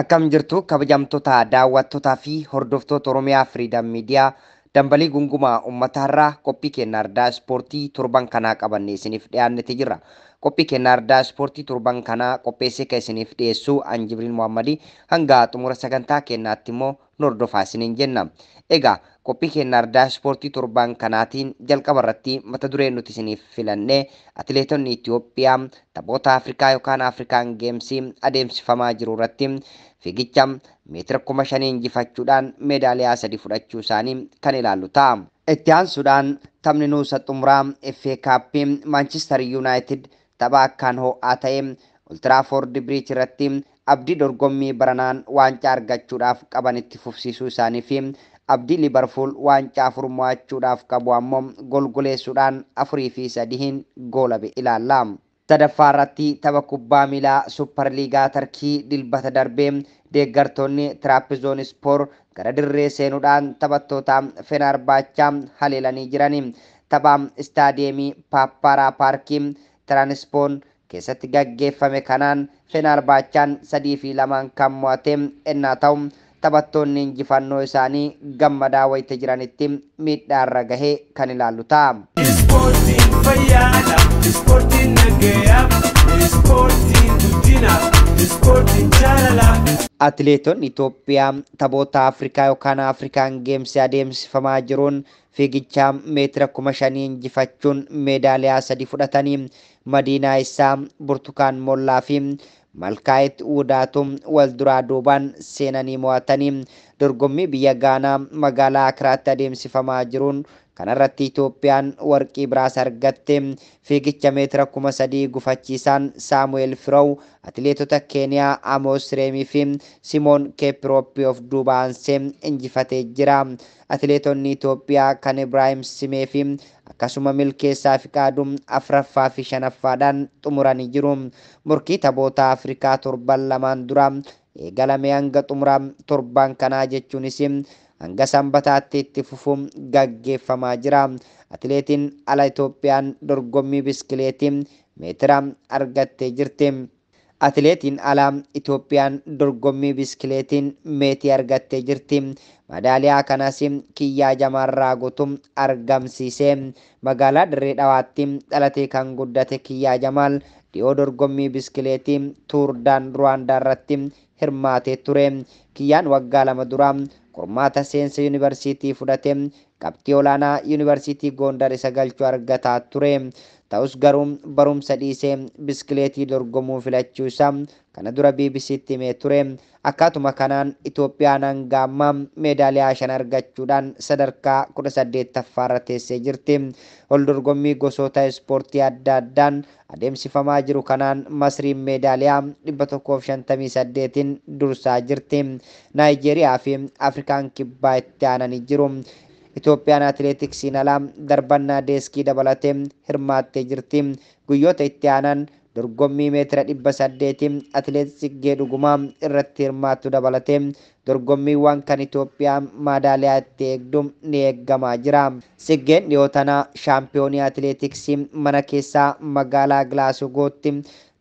Akkam jirtu kabajamtoota daawwattootaa fi hordoftoota Oromiyaa Firiidam Miidiyaa dambalii gungumaa uummataarraa qophii keenya ardaa ispoortii torban kanaa qabannee isiniif dhiyaannete jirra. Qophii keenya ardaa ispoortii torban kanaa qopheessee kan isiniif dhiyeessu an Jibriil Muhammadii hanga xumura sagantaa keenyaatti immoo nu hordofaa isiniin jenna. Egaa qophii keenya ardaa ispoortii torban kanaatiin jalqaba irratti mata dureen nuti isiniif filannee atileetonni Itoophiyaa taphoota Afrikaa yookaan Afrikaan Geemsii adeemsifamaa jiru irratti fiigicha meetira 5,000 injifachuudhaan meedaaliyaa 3 fudhachuu isaanii kan ilaallu ta'a. Itti aansuudhaan taphni nuusa xumuraa FA Cup Manchester United tapha akkaan ho'aa ta'e Old Trafford Bridge irratti abdii dorgommii baranaan waancaa argachuudhaaf qaban itti fufsiisuu isaanii fi abdii Liverpool waancaa 4 mo'achuudhaaf qabu ammoo golgoleessuudhaan 4-3 goolabe ilaalla. Sadaffaa irratti tapha kubbaa miilaa Suupper Liigaa Tarkii dilbata darbee deeggartoonni Trabzonspor gara dirree seenuudhaan taphattoota Fenerbahce haleelanii jirani. Tapha istaadiyeemii Paapparaa Paarkii Tiraanspoon keessatti gaggeeffame kanaan Fenerbahcen 3-2 kan mo'ate ennaa ta'u taphattoonni injifannoo isaanii gammadaa wayita jiranitti miidhaarra gahee kan ilaallu ta'a. Ispoortiin fayyaadha, ispoortiin nagayaa, ispoortiin guddinaaf, ispoortiin jaalala. Atileetonni Itoophiyaa taphoota Afrikaa yookaan Afrikaan Geemsii adeemsifamaa jiruun fiigicha meetira 5,000 injifachuun meedaaliyaa 3 fudhatanii Madiinaa Isaa, Burtukaan Mollaa fi Malkaayit Wudaatu wal duraa duubaan seenanii mo'atanii dorgommii biyya Gaanaa magaalaa Akiraatti adeemsifamaa jiruun kanarratti Itoophiyaan warqii biraas argatte. Fiigicha meetira 3,000 gufachiisaan Saamu'eel Firow atileetota Keeniyaa Amos Reemii fi Simoon Keepirooppi of duuba aansee injifatee jira. Atileetonni Itoophiyaa kan Ibraahim Simee fi akkasuma Milkeessaa Fiqaaduu 4ffaa fi 5ffaadhaan xumuranii jiru. Morkii taphoota Afrikaa torban lamaan dura eegalame hanga xumura torban kanaa jechuunis hanga sanbataatti itti fufuun gaggeeffamaa jira. Atileetiin ala Itoophiyaan dorgommii biskileetii meetira argattee jirti. Atileetiin ala Itoophiyaan dorgommii biskileetiin meetii argattee jirti. Madaaliyaa kanas Kiyyaa Jamaarraa guutuu argamsiise. Magaalaa Dirree Dhawaatti dhalatee kan guddate Kiyyaa Jamaal dhiyoo dorgommii biskileetii Tuurdaan Ruwaandaa irratti hirmaatee ture. Kiyyaan waggaa 2 dura qormaata seensa yuunivarsiitii fudhate qabxii olaanaa yuunivarsiitii Gondar isa galchuu argataa ture. Ta'us garuu barumsa dhiisee biskileetii dorgomuu filachuu isaa kana dura BBCtti himee ture. Akkaatuma kanaan Itoophiyaan hanga ammaa meedaaliyaa 5 argachuudhaan sadarkaa 18ffaa irra teessee jirti. Ol dorgommii gosoota ispoortii adda addaan adeemsifamaa jiru kanaan Masriin meedaaliyaa 158 dursaa jirti. Naayijeeriyaa fi Afrikaan kibbaa itti aananii jiru. Itoophiyaan atileetiksiin alaa darbannaa deeskii dabalatee hirmaattee jirti. Guyyoota itti aanan dorgommii meetira 800 atileet Tsiggee Dhugumaa irratti hirmaattu dabalatee dorgommiiwwan kan Itoophiyaa madaaliyaa itti eegdu ni eeggamaa jira. Tsiggeen dhiyoo tana shaampiyoonii atileetiksii mana keessaa magaalaa Gilaasgootti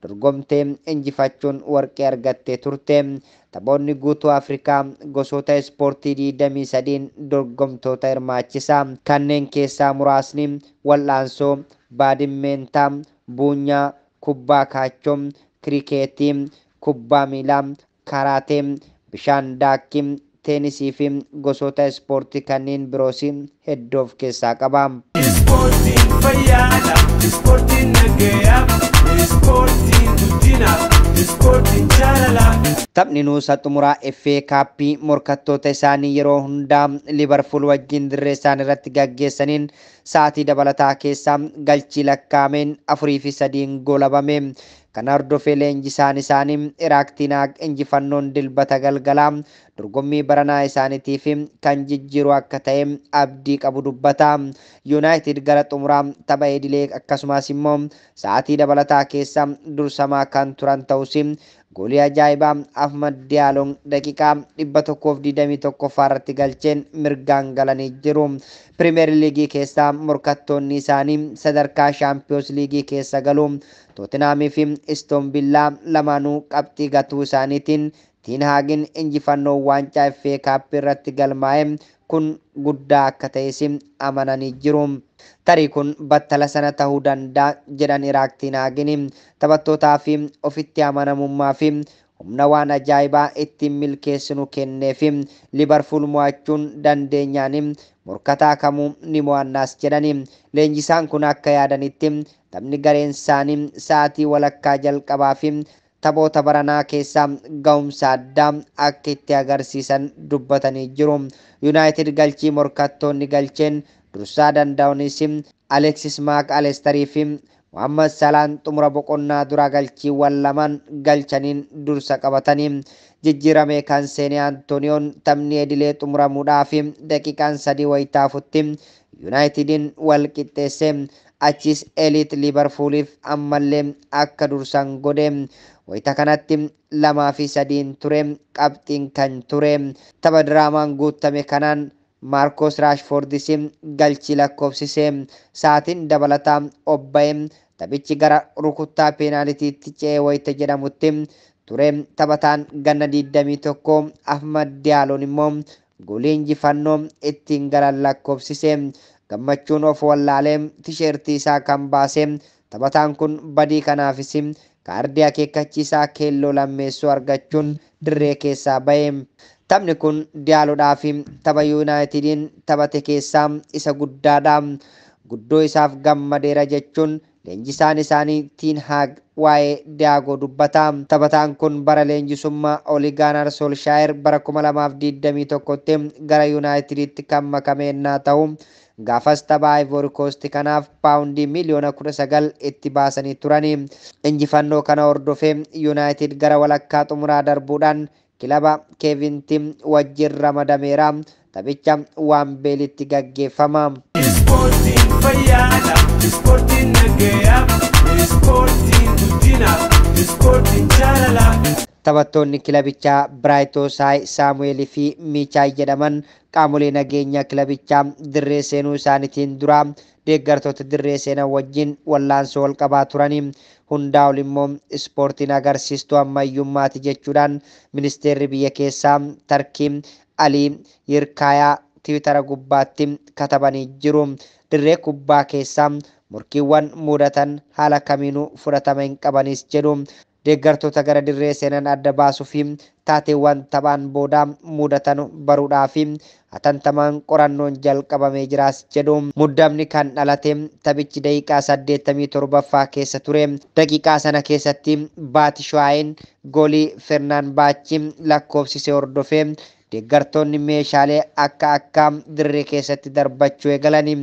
dorgomtee injifachuun warqee argattee turte. Taphoonni guutuu Afrikaa gosoota ispoortii 23 dorgomtoota hirmaachisa. Kanneen keessaa muraasni wal'aansoo, baadimmeentaa, buunyaa, kubbaa kaachoo, kirikeetii, kubbaa miilaa, karaatee, bishaan daakkii, teenisii fi gosoota ispoortii kanneen biroos hedduu of keessaa qaba. Ispoortiin fayyaadha, ispoortiin nagayaa, ispoortiin guddinaaf, ispoortiin jaalala. Taphni nuusa xumuraa FA Cup morkattoota isaanii yeroo hundaa Liverpool wajjin dirree isaan irratti gaggeessaniin sa'aatii dabalataa keessaa galchii lakkaa'ameen 4-3 goolabame. Kana hordofee leenjisaan isaanii Iraak Tinaag injifannoon dilbata galgalaa dorgommii baranaa isaaniitiif kan jijjiiru akka ta'e abdii qabu dubbata. Yuunaayitid gara xumuraa tapha idilee akkasumas immoo sa'aatii dabalataa keessa dursamaa kan turan ta'us goolii ajaa'ibaa Ahmad Diyaaloon daqiiqaa 121 irratti galcheen mirgaan galanii jiru. Pirimeer Liigii keessaa morkattoonni isaanii sadarkaa Shaampiyoons Liigii keessa galu. Tootenaamii fi Istoon Villaa lamaanuu qabxii gatuu isaaniitiin Teen Haagin injifannoo waancaa FA Cup irratti galmaa'e kun guddaa akka ta'es amananii jiru. Tarii kun battala sana ta'uu danda'a jedhan Iraak Teen Haagin taphattootaa fi ofitti amanamummaa fi humna waan ajaa'ibaa ittiin milkeessinu kennee fi Liverpool mo'achuun dandeenyaan morkataa kamuu ni mo'annaas jedhani. Leenjisaan kun akka yaadanitti taphni gareen isaanii sa'aatii walakkaa jalqabaa fi taphoota baranaa keessaa ga'umsa addaa akka itti agarsiisan dubbatanii jiru. Yuunaayitid galchii morkattoonni galcheen dursaa danda'uunis Aleksis Maak Alestarii fi Muhammad Salaan xumura boqonnaa duraa galchiiwwan lamaan galchaniin dursa qabatanii jijjiirame kan seene Antooniyoon taphni idilee xumuramuudhaaf daqiiqaan 3 wayitaafutti Yuunaayitidiin wal qixxeesse. Achis Eliit Liivarpuuliif ammallee akka dursan godhe. Wayita kanatti 2-3 ture qabxiin kan ture. Tapha diraamaan guutame kanaan Maarkos Raashfoordis galchii lakkoofsise. Sa'aatiin dabalataa obba'e taphichi gara rukuttaa peenaalitiitti ce'ee wayita jedhamutti ture. Taphataan ganna 21 Ahmad Diyaaloon immoo goolii injifannoo ittiin galan lakkoofsise. Gammachuun of wallaalee tisheertii isaa kan baase taphataan kun badii kanaafis kaardii akeekkachiisaa keelloo lammeessoo argachuun dirree keessaa ba'e. Taphni kun Diyaaloodhaa fi tapha Yuunaayitidiin taphate keessaa isa guddaadha. Guddoo isaaf gammadeera jechuun leenjisaan isaanii Teen Haag waa'ee Diyaagoo dubbata. Taphataan kun bara leenjisummaa Ole Gunnar Solskjaer bara 2021tti gara Yuunaayitiditti kan makame yennaa ta'u gaafas tapha Ivory Coast kanaaf paawundii miliyoona 19 itti baasanii turani. Injifannoo kana hordofee Yuunaayitid gara walakkaa xumuraa darbuudhaan kilaba Kevin Tim wajjin ramadameera. Taphicha Waambeelitti gaggeeffama. Ispoortiin fayyaadha, ispoortiin nagayaaf, ispoortiin guddinaaf, ispoortiin jaalalaaf. Taphattoonni kilabichaa Biraayitoosaay Saamu'eel fi Miichaay jedhaman qaamolee nageenyaa kilabichaa dirree seenuu isaaniitiin dura deeggartoota dirree seenan wajjin wallaansoo wal qabaa turani. Hundaa ol immoo ispoortiin agarsiistuu ammayyummaati jechuudhaan ministeerri biyya keessaa Tarkii Alii Yirkaayaa Tiwitara gubbaatti katabanii jiru. Dirree kubbaa keessaa morkiiwwan mudatan haala kamiinuu fudhatama hin qabanis jedhu. Deeggartoota gara dirree seenan adda baasuu fi taateewwan taphaan booda mudatan baruudhaa fi hatantamaan qorannoon jalqabamee jiraas jedhu. Muddamni kan dhalate taphichi daqiiqaa 87ffaa keessa ture. Daqiiqaa sana keessatti Baatishuwaayin goolii Fernaan Baachi lakkoofsise hordofee deeggartoonni meeshaalee akka akka dirree keessatti darbachuu eegalani.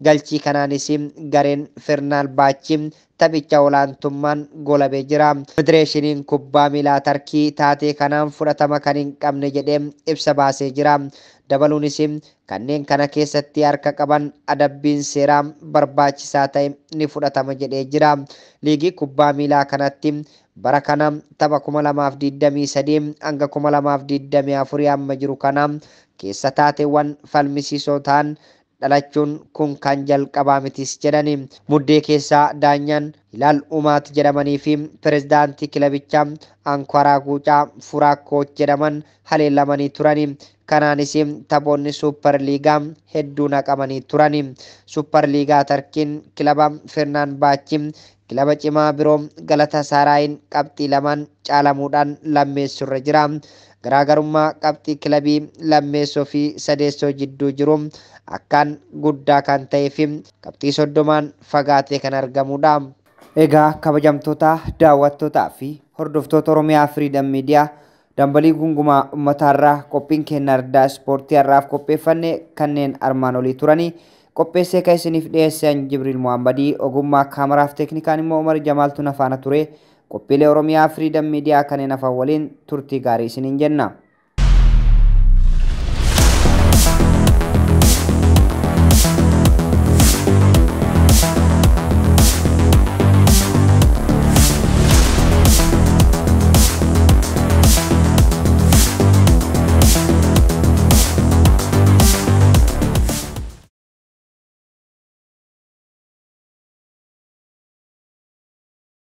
Galchii kanaanis gareen Fernaan Baachi taphicha olaantummaan golabee jira. Federeeshiniin kubbaa miilaa Tarkii taatee kanaan fudhatama kan hin qabne jedhee ibsa baasee jira. Dabaluunis kanneen kana keessatti harka qaban adabbiin seeraa barbaachisaa ta'e ni fudhatama jedhee jira. Liigii kubbaa miilaa kanatti bara kana tapha 2023 hanga 2024 amma jiru kana keessa taateewwan falmisiisoo ta'an dhalachuun kun kan jalqabaa mitis jedhani. Muddee keessaa daanyaan Hilaal Umaat jedhamanii fi pirezidaantii kilabichaa Ankaraa Guucaa Furaakooch jedhaman haleelamanii turani. Kanaanis taphoonni suupper liigaa hedduun haqamanii turani. Suupper liigaa Tarkiin kilaba Fernaan Baachi kilaba cimaa biroo Galatasaaraayin qabxii 2 caalamuudhaan lammeessurra jira. Garaagarummaa qabxii kilabii lammeessoo fi sadeessoo jidduu jiru akkaan guddaa kan ta'ee fi qabxii 30 fagaatee kan argamudha. Egaa kabajamtoota daawwattootaa fi hordoftoota Oromiyaa Freedom Media dambalii gungumaa uummataarraa qophiin keenya ardaa ispoortii har'aaf qopheeffanne kanneen armaan olii turanii qopheessee kan isiniif dhiyeessan Jibriil Muhammadii ogummaa kaameraaf teeknikaan immoo Umar Jamaaltu na faana ture. Qophiilee Oromiyaa Freedom Media kanneen hafan waliin turtii gaarii isiniin jenna.